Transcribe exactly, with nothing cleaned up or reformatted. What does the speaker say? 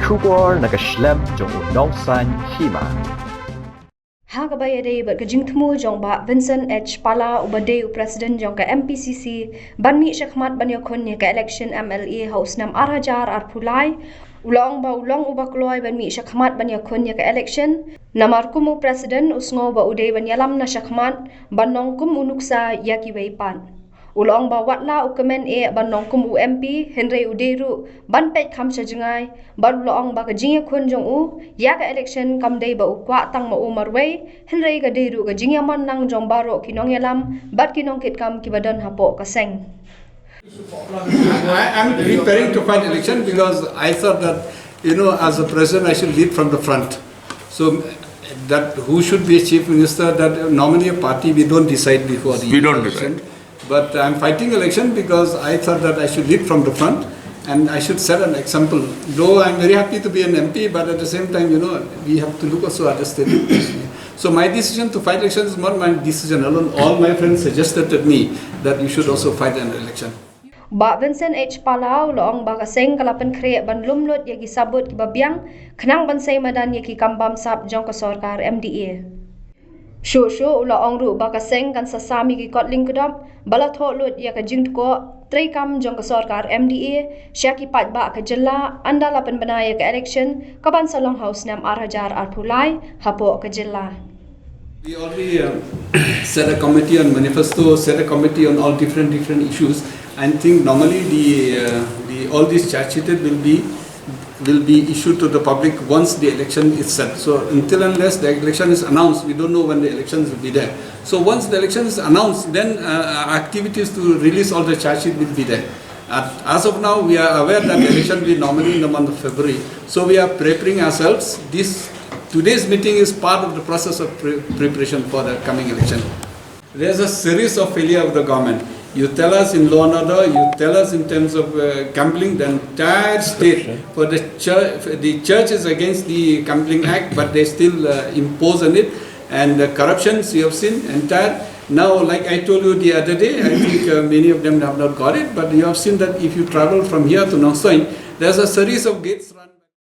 Khubor na ka shlem jong u Nongsaiñ Hima. Ha kaba ïadei bad ka jingthmu jong Bah Vincent H Pala uba dei u president jong ka M P C C ban mih shakhmat ban ïakhun ïa ka election M L A ha u snem ar hajar arphew lai, u la ong ba u long uba kloi ban mih shakhmat ban ïakhun ïa ka election. Namar kum u president u sngew ba u dei ban ïalam na shakhmat ban long kum u nuksa ïa kiwei pat. U la ong ba wat la u kmen eh ban long kum u M P, hynrei u dei ruh ban peit kham sha jngai, bad u la ong ba ka jingïakhun jong u ïa ka election kam dei ba u kwah tang ma u marwei, hynrei ka dei ruh ka jingïaman lang jong baroh ki nongïalam bad ki nongkitkam kiba don hapoh ka seng. I am preparing to fight election because I thought that, you know, as a president, I should lead from the front. So that who should be a chief minister, that normally a party, we don't decide before the We don't election. Decide. But I'm fighting election because I thought that I should lead from the front and I should set an example. Though I'm very happy to be an M P, but at the same time, you know, we have to look also at the state. So my decision to fight election is not my decision alone. All my friends suggested to me that you should also fight an election. Bah Vincent H Pala u la ong ba ka seng ka la pynkhreh ban lum lut ïa ki sabut kiba biang khnang ban sei madan ïa ki kam bamsap jong ka sorkar M D A. Shuh shuh u la ong ruh ba ka seng kan sa sam ïa ki kot lyngkdop ba la thoh lut ïa ka jingtkoh treikam jong ka sorkar M D A sha ki paidbah ka jylla ynda la pynbna ïa ka election kaban sa long ha u snem ar hajar arphew lai hapoh ka jylla. We already um, set a committee on manifesto, set a committee on all different different issues. I think normally the uh, the all these charge sheeted will be will be issued to the public once the election is set. So until unless the election is announced, we don't know when the elections will be there. So once the election is announced, then uh, activities to release all the charge sheet will be there. At, as of now, we are aware that the election will be normally in the month of February. So we are preparing ourselves. This today's meeting is part of the process of pre- preparation for the coming election. There's a series of failure of the government. You tell us in law and order, you tell us in terms of uh, gambling, the entire state for the church, the church is against the Gambling Act, but they still uh, impose on it. And the corruptions you have seen entire. Now, like I told you the other day, I think uh, many of them have not got it, but you have seen that if you travel from here to Nongstoiñ, there's a series of gates.